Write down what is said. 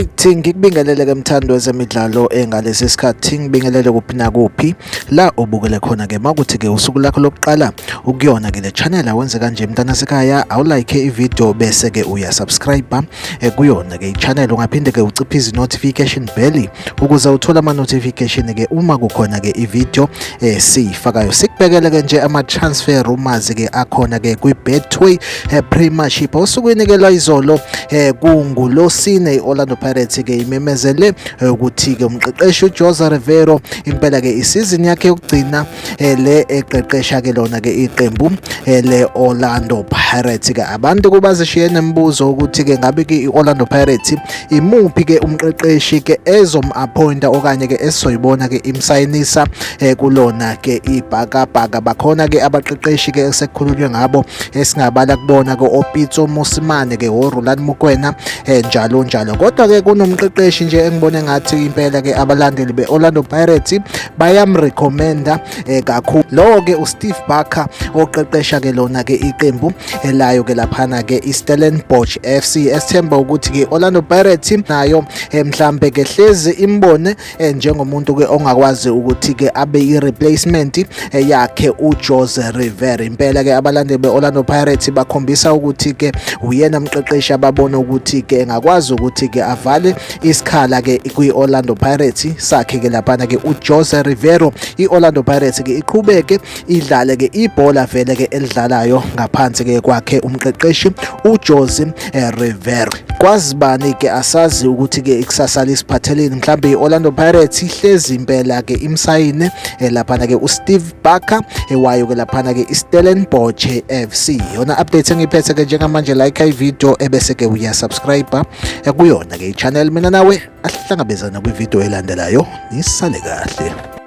Alright, ngikubingelele ke mthando wezemidlalo ngalesi sikhathi ngibingelele kuphi nakuphi la ubukele khona ke makuthi ke usuku lakho lokuqala ukuyona ke le channel awenze kanje mntana sekhaya awulike ivideo bese ke uya subscribe kuyona ke i-channel ungaphinde ke uciphe notification bell ukuze uthole ama notification ke uma kukhona ke ivideo siyifakayo. Sikubekele ke nje ama transfer rumors ke akhona ke kwi Betway Premiership osukwini ke la izolo kungulosine Orlando Pirates ke imemezele ukuthi ke umqeqeshi uJose Rivero impela ke isizini yakhe yokugcina le eqeqesha ke lona ke iqembu le Orlando Pirates ke abantu kubazishiye nembuzo ukuthi ke ngabe ke iOrlando Pirates imuphi ke umqeqeshi ke ezom-appointa okanye ke esizoyibona ke imsayinisa kulona ke ibhakabhaka. Bakhona ke abaqeqeshi ke sekukhulunywe ngabo esingabala kubona ke Opitso Mosimane ke oRolani Mokwena njalo njalo. Kodwa ke kunomqeqeshi nje engibone ngathi impela ke abalandeli beOrlando Pirates bayamrecommenda kakhulu lo ke uSteve Barker oqeqesha ke lona ke iqembu elayo ke laphana ke iStellenbosch FC. Esithemba ukuthi ke Orlando Pirates nayo mhlambe ke hlezi imbone njengomuntu ke ongakwazi ukuthi ke abe i-replacement yakhe uJose Rivero. Impela ke abalandeli beOrlando Pirates bakhombisa ukuthi ke uyena umqeqeshi ababona ukuthi ke engakwazi ukuthi ke avale isikhala ke kwiOrlando Pirates sakhe ke laphana ke uJose Rivero. iOrlando Pirates ke iqhubeke idlale ke ibhola vele ke elidlalayo ngaphansi ke kwakhe umqeqeshi uJose Rivero. Kwazibani ke asazi ukuthi ke ikusasa lisiphatheleni mhlambe iOrlando Pirates ihlezi impela ke imsayine laphana ke uSteve Barker wayo ke laphana ke iStellenbosch FC. Yona update engiphethe ke njengamanje, like ivideo ebese ke uya subscribe kuyona ke i-channel. Mina nawe ahlangabezana kwivideo elandelayo, nisale kahle.